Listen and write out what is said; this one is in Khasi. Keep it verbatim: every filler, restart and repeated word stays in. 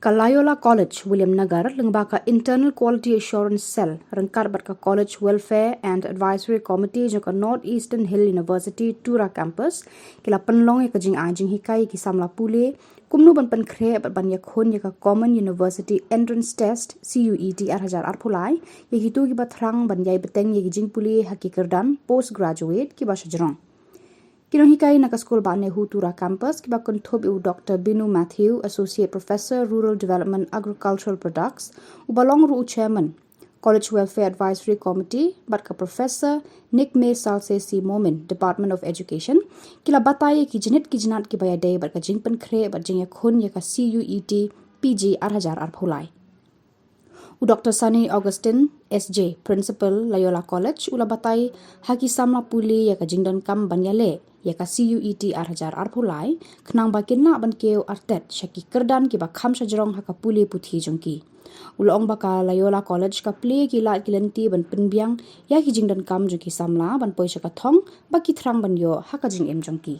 Ka Loyola College, Williamnagar, lyngba ka Internal Quality Assurance Cell, ryngkat bad ka College Welfare and Advisory Committee jong ka North Eastern Hill University Tura Campus, ki la pynlong ïa ka jingai jinghikai ïa ki samla pule, kumno ban pynkhreh bad ban ïakhun ïa ka Common University Entrance Test, C U E T, ar hajar arphew lai, ïa kito kiba thrang ban ïai bteng ïa ki jingpule ha ki kyrdan postgraduate kiba shajrong. Ki nonghikai na ka skul Bah Nehru Tura Campus, kiba kynthup ïa u Doctor Binu Mathew, Associate Professor, Rural Development, Agricultural Products, uba long ruh u Chairman, College Welfare Advisory Committee, bad ka Professor Nikme Salse C Momin, Department of Education, ki la batai ïa ki jnit ki jnat kiba ïadei bad ka jingpynkhreh bad jingïakhun ïa ka C U E T P G ar hajar arphew lai. U Doctor Sunny Augustine, S J, Principal, Loyola College, u la batai ha ki samla pule ïa ka jingdonkam ban ïaleh ïa ka C U E T ar hajar arphew lai, khnang ba kin lah ban kiew artet sha ki kyrdan kiba kham shajrong ha ka pule puthi jong ki. U la ong ba ka Loyola College ka plie ki lad ki lynti ban pynbiang ïa ki jingdonkam jong ki samla ban poi sha ka thong ba ki thrang ban ïoh ha ka jingim jong ki.